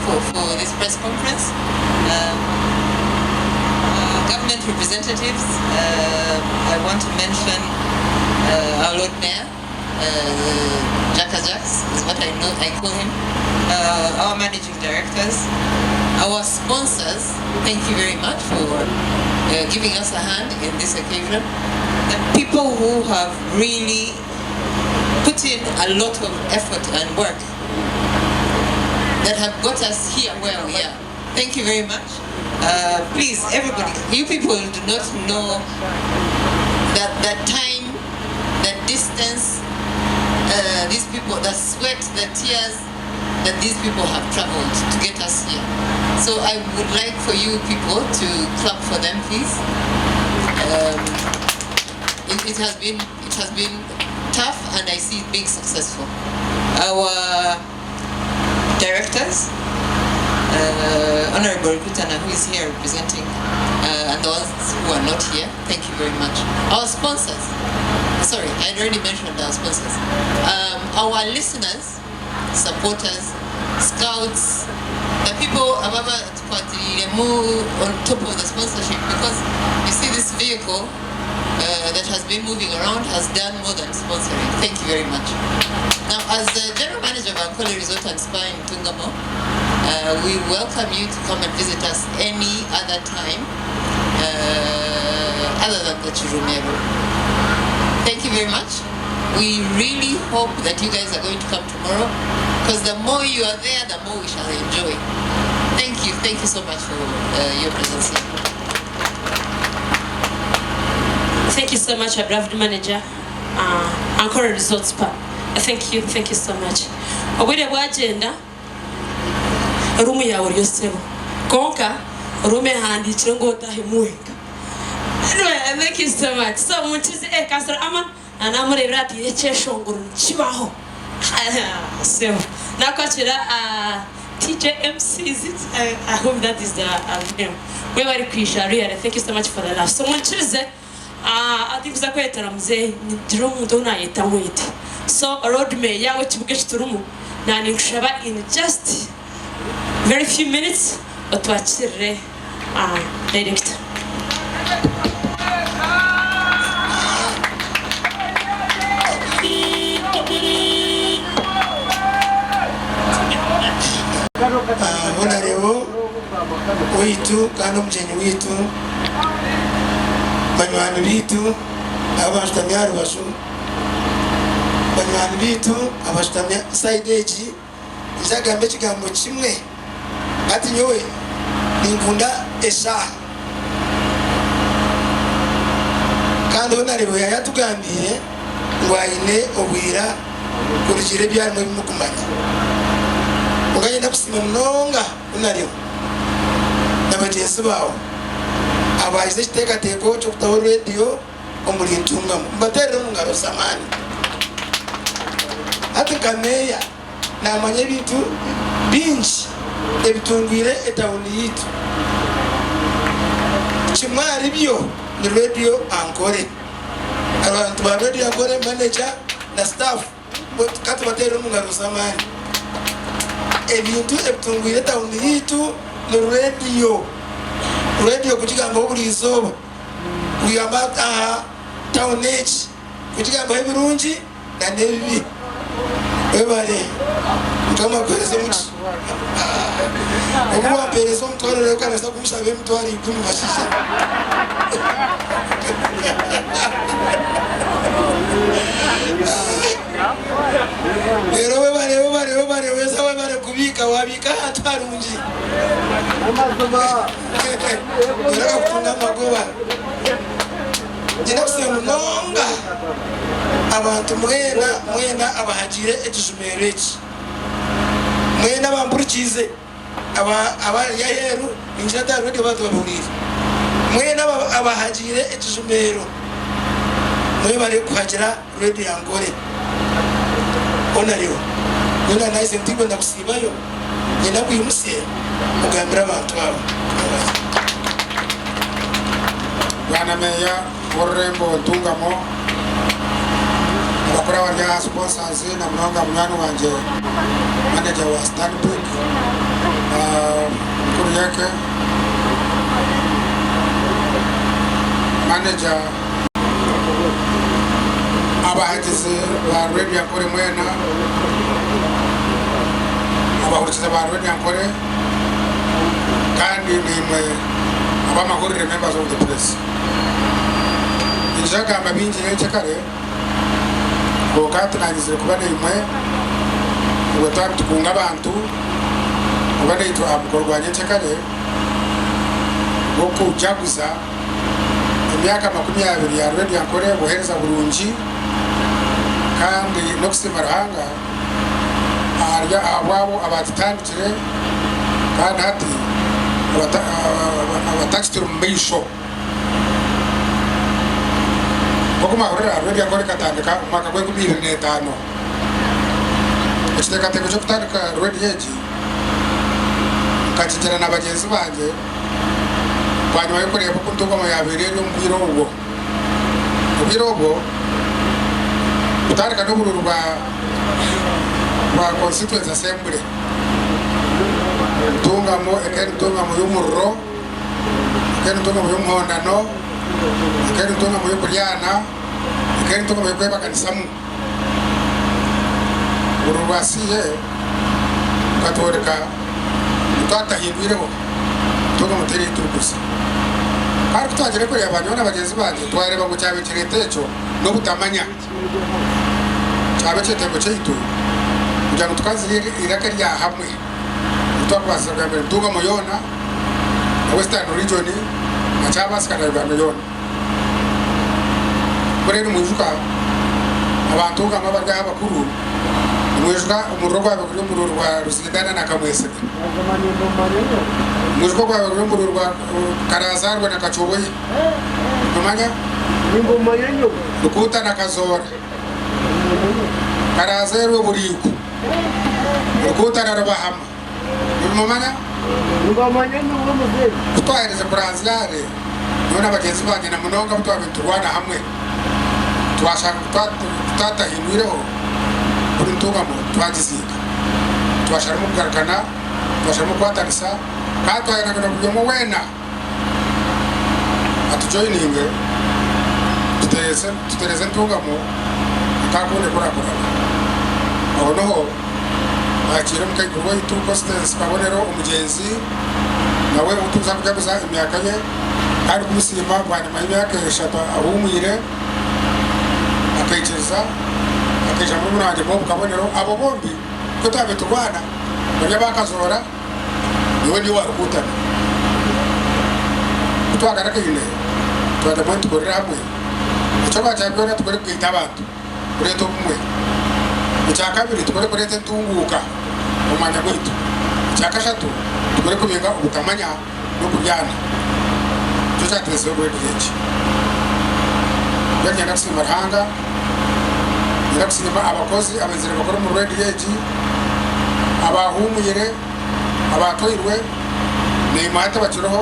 for, for this press conference. Um, government representatives, I want to mention our Lord Mayor, Jacka Jacks is what I know I call him, our managing directors, our sponsors, thank you very much for giving us a hand in this occasion, the people who have really put in a lot of effort and work that have got us here where we are. Thank you very much. Please, everybody, you people do not know that that time, that distance, these people, the sweat, the tears that these people have traveled to get us here. So I would like for you people to clap for them, please. Um, it, it has been it has been tough, and I see it being successful. Our directors, Honorable Rukutana, who is here representing, and the ones who are not here, thank you very much. Our sponsors, sorry, I had already mentioned our sponsors. Our listeners, supporters, scouts, the people ababa tukwatiriremu on top of the sponsorship because you see this vehicle that has been moving around has done more than sponsoring. Thank you very much. Now, as the general manager of Ankole Resort and Spa in Ntungamo, we welcome you to come and visit us any other time other than the Chirumero. Thank you very much. We really hope that you guys are going to come tomorrow because the more you are there, the more we shall enjoy. Thank you. Thank you so much for your presence here. Thank you so much, our beloved manager, Ankole Resort Spa. Thank you, thank you so much. Obwire bwagyenda, ruumu yaawe oriyo sebo. Kwonka ruumu ehandiikire ngu otahemu wenka. Anyway, thank you so much. So munkize eh Councillor Amon namureebera ati ekyeshongoro nikibaho. Sebo. Nakwakira TJMC is it? I hope that is the name. Mwebare kwija really. Thank you so much for the love. So munkirize ati kuza kwetera muzeeyi nigira omuntu ou nayeta mwete. So Lord Mayor w'ekibuga eki turimu naninkushaba in just very few minutes otwakirire director. Honourable waitu kandi omugyenyi waitu, banywani baitu abashutami aha rubaju, banywani baitu abashutami sayidi egi, nshagamba ekigambo kimwe hati nyowe ninkunda eshaaha kandi Honourable yayatugambiire ngu aine obwira kurugiirira ebi arimu ebi murikumanya. Kwonka niinyenda kusiima munonga Honourable na bagyenzi baawe abaagize ekiteekateeko ky'okutaho rediyo omuri Ntungamo. Mubateerere omu ngaro z'amaani. Hati nka meeya naamanya ebintu bingi ebitungwire etawuni yaitu. Kimwe ahari byo ni rediyo Ankole. Abantu ba rediyo Ankole, manager na staff ka tubateerere omu ngaro z'amaani. Ebintu ebitungwire etawuni yaitu ni rediyo. Rediyo kugigambaho buri izooba, kugamba aha tawuni egi, kugigambaho ebirungi na n'ebibi. Webare Mukama akuhereze omugisha. Obu wampereza omutwaro oreeba nobaasa kunshaba emitwaro ikumi bashaija. Reero webare webare webare weza webare kubiika wabiika ahantu harungi. Reero akakutunga amagoba. Nyine kusiima munonga abantu mwena mwena abahagiire ekijumero eki. Mwena abampurikiize abari aheeru ningira nti aha reediyo baaba tibabahuriire. Mwena abahagiire ekijumero mwebare kuhagira reediyo ya Ankole. Hoona reeba nyowe naaheza ntikwenda kusiibayo nyine kwimutsya kugambira abantu aba. Mwebare. Bwana Meeya w'orurembo Ntungamo, abakuru abari aha sponsors na munonga munywani wangye manager wa Stanbic Mukuru Yeke, manager abahagizi ba Radio Ankole mwena, abahurikiza ba Radio Ankole kandi naimwe ab'amahurire members of the press. Niinyija kugamba bingi nyencekare kwonka tinanyizire kuba naimwe obwo twaba nitukunga abantu kuba naitwe aha mukoro gwa nyencekare gw'okujaguza emyaka 20 ya Radio Ankole obuheereza burungi Kandi n'okusiima Ruhanga ahari ahabw'abo abaakitandikire kandi hati abatakituri mu maisho. Nk'oku mwahurira, Radio Ankole ekatandika omu mwaka gw'enkumi ibiri n'etaano. Ekiteekateeko ky'okutandika Radio egi nkakigira na bagyenzi bangye bwanyima y'okureeba oku Ntungamo yaabaire eri omu bwire obwo. Obwire obwo kutandika n'oburuuru bwa bwa Constituency Assembly, Ntungamo ekaba eri Ntungamo y'omuriro, ekaba eri Ntungamo y'omuhondano, ekaba eri Ntungamo y'okuryana, ekaba eri Ntungamo y'okwebaganisamu. Oburuuru bwa CA bukatworeka ngu twatahindwireho Ntungamo teri ei turikuza. Kandi ku twagiire kureeba nyowe na bagyenzi bangye twareeba ngu ekyabaire nikireeta ekyo n'obutamanya. Kyaba ekyetengo kyaitu kugira ngu tukanzire eiraka erya hamwe eri twakubaasiza kugambira Ntungamo yoona na Western Region na kyabaasika na Uganda yoona. Mbwenu nimwijuka abantu nkamwe abari aha abakuru, nimwijuka omuriro ogwabaire guri omuriro rwa Ruzindana na Kamwesiga? Nimwijuka ogwabaire guri omuriro rwa Karazarwe na Kacoboye? Nimumanya? Rukuuta na Kazoora, Karazerwe Buriigo, Rukuuta na Rubahama. Nimumanya? Ku twaherize kuranzya hare, nyowe na bagyenzi bangye na munonga abu twabaire niturwana hamwe, twashanga ku twatahindwireho buri ntungamo twagiziika. Twasharamu kugarukana, twasharamu kukwatanisa, kandi twayenda ngu na buri omwe weena atujoyininge tutereeze entungamo ekaakunda ekurakurana. Aho niho twakiire omukaikuru waitu Constance Kabonero omugyenzi nawe ou turikuza kujaguza emyaka ye kandi kumusiima bwanyima y'emyaka eshatu ahuumwire akaikiriza akaija murumuna wangye Bob Kabonero. Abo bombi ku twabaire turwana bari abakazoora. Nyowe ndi owa Rukutana. Ku twagarakaine, twagamba ngu nitukorera hamwe. Eky'okubanza kya byona tukore kugaita abantu, kureeta obumwe. Ekyakabiri tukore kureeta entunguuka omu mwanya gwaitu. Ekyakashatu tukore kubinga obutamanya n'okuryana. Nikyo kyaturetsireho grade egi. Mbwenu niinyenda kusiima Ruhanga, niinyenda kusiima abakozi abaizire nibakora omu grade egi, abaahumwire, abaatwairwe, naimwe hati abakiriho,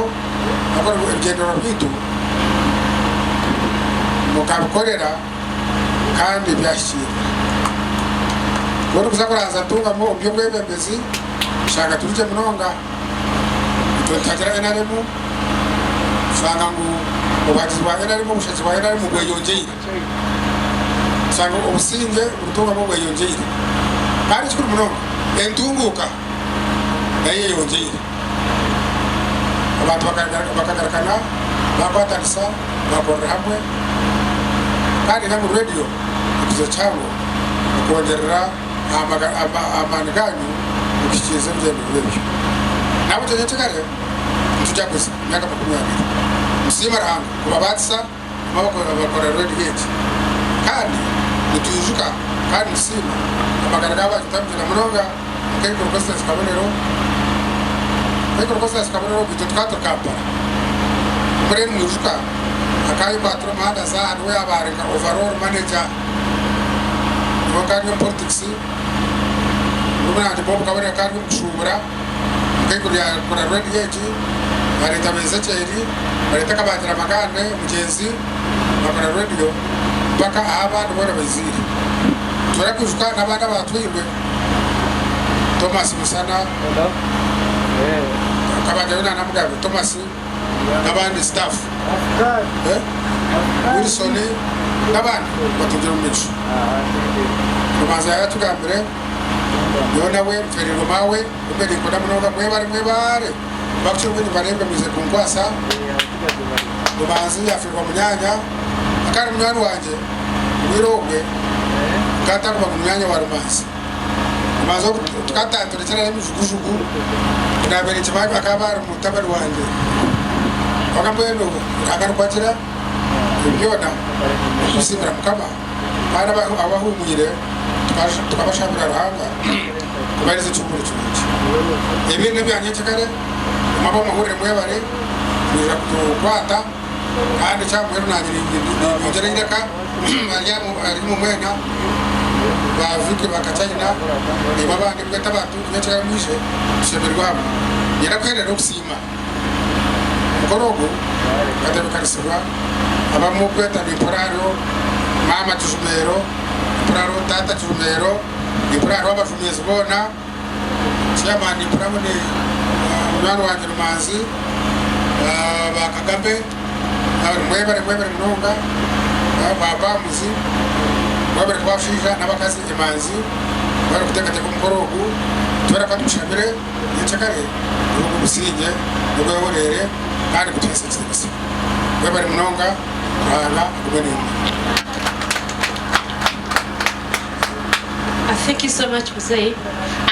ahabw'okuba ebigyendererwa byaitu mukabikorera kandi byahikiirira. Ku orikuza kuranza Ntungamo omu by'obwebembezi, oshanga turi gye munonga. Itwe nituhagira nrm tushanga ngu obuhagizi bwa nrm, obushagiki bwa nrm bweyongyeire. Tushanga obusingye obutungamu bweyongyeire. Kandi ekikuru munonga entunguuka nayo eyeyongyeire. Abantu bakagarukana bakwatanisa bakorera hamwe kandi ngu radio ekizibu kihango okwongyerera amaani gaanyu okuhikiiriza ebigyendererwa ebyo. N'ahabw'ekyo nyenkye kare nitujaguza emyaka 20. Nitusiima Ruhanga kubabaasisa kuba abakora rediyo egi. Kandi nitwijuka kandi nitusiima amagara g'abaatutambukire na munonga Mukaikuru Constance Kabonero. Mukaikuru Constance Kabonero ogwo itwe tukaba turi Kampala. Mbwenu nimwijuka akaayekwatira omuhanda aza aha niwe yaaba ari nka overall manager. Niwe akaba ari omu politics, murumuna wangye Bob Kabonero akaba ari omu kushuubura, mukaikuru yaakora radio egi, baareeta ba Ezekyeri, bareeta Kabangira Magande omugyenzi, baakora radio mpaka ahu abandi boona baiziire. Nitubaasa kwijuka n'abandi abaatwirwe, Thomas Musana, Kabangira we naanamugabe, Thomas n'abandi staff, Wilson n'abandi batugire omu maisho. Rumanzi yaatugambire nyowe nawe nfeereirwe maawe ou mbe ninkunda munonga mwebare mwebare bakukira obwingi mbareebe mwije kunkwasa. Rumanzi yaafeerwa munyaanya akaba ari munywani wangye obwire obwe nkaba ntakuba ngu munyaanya wa Rumanzi. Rumanzi ogu tukaba tutaturekyerana emijugujugu naabaire nikimanya akaba ari mutabani wangye kwonka mbwenu Ruhanga nikwo agira ebyo byona nitusiimira Mukama. Kandi abahumwire tukabashabira Ruhanga kubahereza ekihuumuro kirungi. Ebi n'ebya nyencakare, imwe ab'amahurire mwebare kwija kutukwata kandi ekya muheru nanye ninyongyera eiraka ahari imwe mwena ba Vicky ba Kachaina naimwe abandi mwete abantu nyencakare mwije tushemererwe hamwe. Niinyenda kuherera okusiima omukoro ogu gukateebekanisibwa abamwe okweta nimpura hariho maama Kijumero, nimpura hariho taata Kijumero, nimpura hariho abajumeezi boona, chairman nimpuramu ni munywani wangye Rumanzi, ba Kagame, mwebare mwebare munonga, ba Bamuzi, mwebare kuba abashaija n'abakazi emanzi, mwebare kuteekateeka omukoro ogu, twena ka tumushabire. Nyencakare nibwo gubusingye nibwehoreere kandi kutuhaisa ekitiinisa. Mwebare munonga, Ruhanga agume naimwe. Thank you so much mzei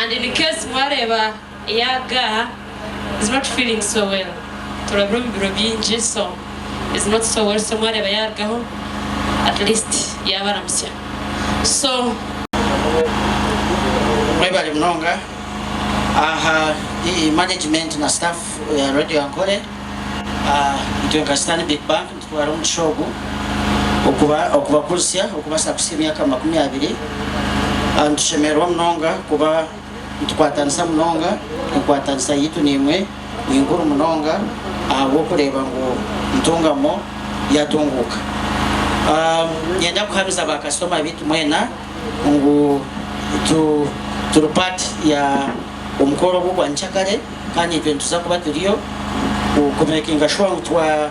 and in case mwareeba yaga is not feeling so well turabire omu biro bingi so is not so well so mwareeba yarugaho at least yabaramutsya so. Mwebare munonga. Aha management na staff ya Radio Ankole, itwe nka Stanbic Bank nitutwara omugisha ogu okubakurisya okubasa kuhitsya emyaka 20. Nitushemererwa munonga kuba nitukwatanisa munonga, enkwatanisa yaitu naimwe ninkuru munonga ahabw'okureeba ngu Ntungamo yatunguuka. Niinyenda kuhamiza ba kasitoma baitu mwena ngu turi part ya omukoro ogu ogwa nkyakare kandi itwe nituza kuba turiyo ku makinga sure ngu twa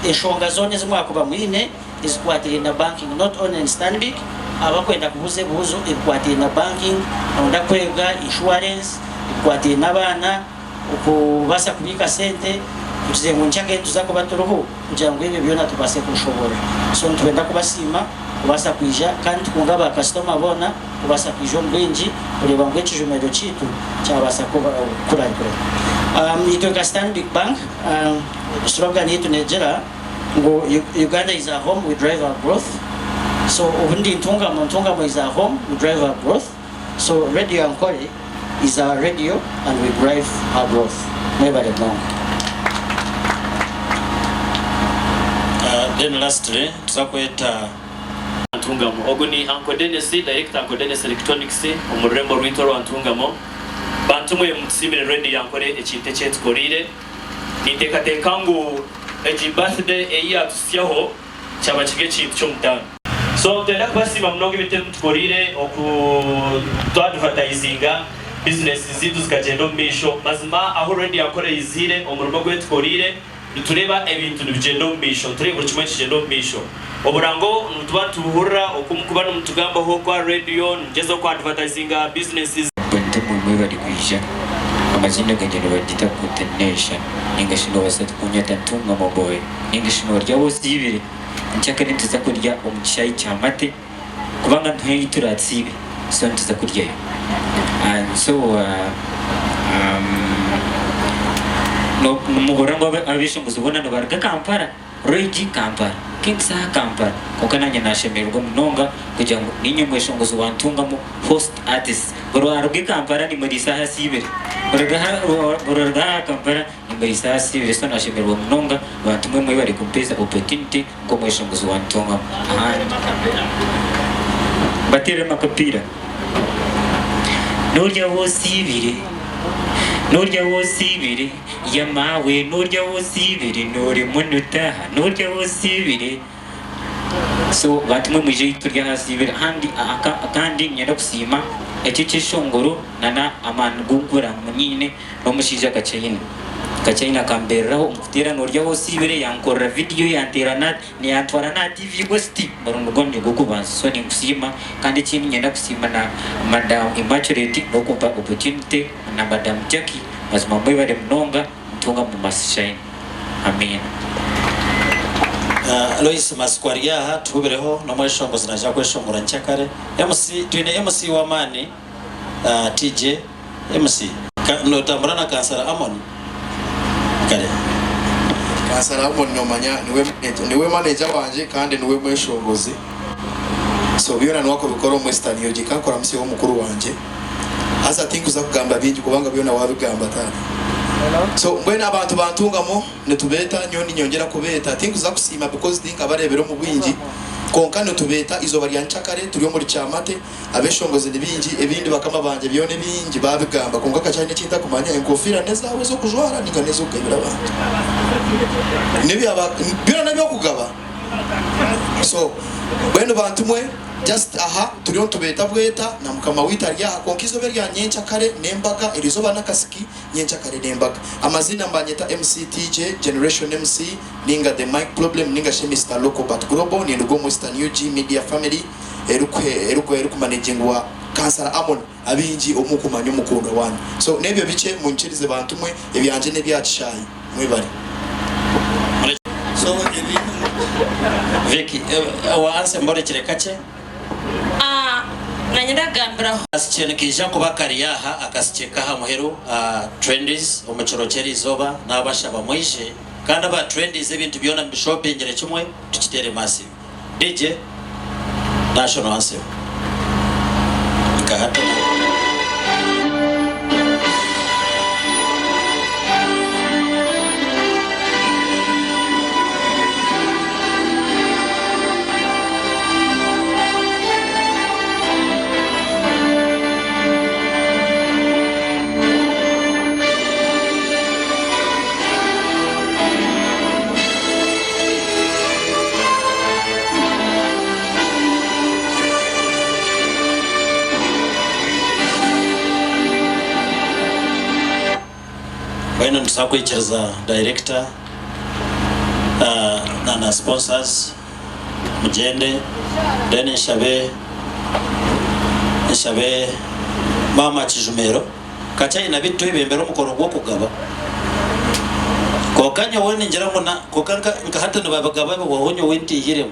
enshonga zoona ezi mwakuba mwine ezikwatiraine na banking not only in Stanbic abakwenda kubuuza ebibuuzo ebikwatiraine na banking, orenda kwega insurance, ebikwatiraine n'abaana. Okubaasa kubiika sente, tugizire ngu nkyakare nituza kuba turiho kugira ngu ebyo byona tubaase kubishoboorora. So nitwenda kubasiima kubaasa kwija kandi nitukunga ba kasitoma boona kubaasa kwija omu bwingi kureeba ngu ekijumiro kyaitu kyabaasa kukurakurana. Itwe nka Stanbic Bank, slogan yaitu neegira ngu Uganda is our home, we drive our growth. So obundi Ntungamo, Ntungamo is our home, we drive our growth. So Radio Ankole is our radio and we drive her growth. Mwebale munonga. Then lastly tuza kweta. Ntungamo. Ogu ni Uncle Denis, Director Uncle Denis Electronics omu rurembo rwaitu orwa Ntungamo. Bantu mwe mutusiimire Radio Ankole ekintu eki etukoreire. Ninteekateeka ngu egi birthday ei yaatuhitsyaho kyaba kiri ekintu ky'omutaano. So nitwenda kubasiima munonga ebintu ebi mutukoriire oku tu advertisinga business zaitu zikagyenda omu maisho. Mazima ahu Radio Ankole eiziire omurimo ogu etukoriire nitureeba ebintu nibigyenda omu maisho, nitureeba buri kimwe nikigyenda omu maisho. Oburango nituba nitubuhurira oku mukuba nimutugambaho oku aha radio nimugyezaho ku advertisinga business. Bantu mwe mwebare kwija. Amaziina gangye nibagita Kutenesha ninga shi nobasa kunyeta Ntungamo boy ninga shi norya osiibire. Nkyakare nituza kurya omu kishaayi kya mate kubanga nituha ei turatsiibe so nituza kuryayo and so nimuhurira ngu abeshongozi boona nibaruga Kampala, Roy G Kampala, King Saha Kampala kwonka nanye nashemererwa munonga kugira ngu ninye mweshongozi wa Ntungamo host artist buri waruga Kampala nimuriisa ahu asiibire buri waruga aha Kampala Nimuriisa asiibire so nashemererwa munonga bantu mwe mwebare kumpeeza opportunity nk'omweshongozi wa Ntungamo ahandi mbatereremu akapiira Norya wosiibire Norya wosiibire ya maawe Norya wosiibire noremwa notaaha Norya wosiibire So bantu mwe mwije ahi turi aha siibire ahandi kandi niinyenda kusiima eki ekyeshongoro nana amaani g'okuhurira ngu nyine N'omushaija Kachaina. Kachaina akambeereraho omu kuteera Norya Osiibire, yankorera vidiyo, yanteera na yantwara n'aha TV West omurundi gwangye gw'okubanza. So ninkusiima kandi ekindi niinyenda kusiima na Madam Immaculate n'okumpa opportunity na Madam Jackie mazima mwebare munonga Ntungamo must shine. Amiina. Lois Matsiko ari aha tuhubireho n'omweshongozi naija kweshongora nkyakare. MC twine MC w'amaani TJ. MC, Ka notambura na kansara Amon? Kare. Kansara Amon nomanya niwe manager, niwe manager wangye kandi niwe mweshongozi. So byona niwe akubikora omu Western UG. Kankuramusyeho mukuru wangye. Haza tinkuza kugamba bingi kubanga byona wabigamba taata. So mbwenu abantu ba Ntungamo nitubeeta nyowe ninyongyera kubeeta tinkuza kusiima because tinkabareebire omu bwingi kwonka nitubeeta eizooba rya nkyakare turi omuri Kyamate abeshongozi ni baingi ebindi bakama bangye byona ebingi babigamba kwonka kakye haine ekintakumanya enkofiira nezaawe ezokujwara ninga nezokugabira abantu byona nebyokugaba so mbwenu bantu mwe Just aha turiyo nitubeeta bweta na mukama waitu ari aha kwonka eizooba erya nyenkyakare n'embaga eri izooba n'akasiki nyenkyakare n'embaga amaziina mbanyeta MC TJ Generation MC ninga the mic problem ninga shi Mister Local but Global ninduga omu Western UG Media Family eriku erikumanegingwa Kansara Amon abaingi omukumanya omukundwa wanyu so n'ebyo bikye munyikirize bantu mwe ebyangye n'ebya kishaayi mwebare. So ebintu. Vicky, owa anse mborekire kakye. Ah, nanye ndagambiraho. Akasikye nikaija kuba kari aha, akasikye k'aha muheru aha Trendies omu kiro ky'erizooba. Naabashaba mwije kandi aba Trendies ebintu byona mubishopingire kimwe tukiteere massive. DJ, National Anthem. Nka hati na. Mbwenu nituza kwikiriza director na na sponsors mugyende then nshabe nshabe maama Kijumero Kakye aine abitu twebembere omukoro gw'okugaba. Kwonka nyowe ningira ngu na kwonka nka nka hati nibabigaba bihwaho nyowe ntiihiremu.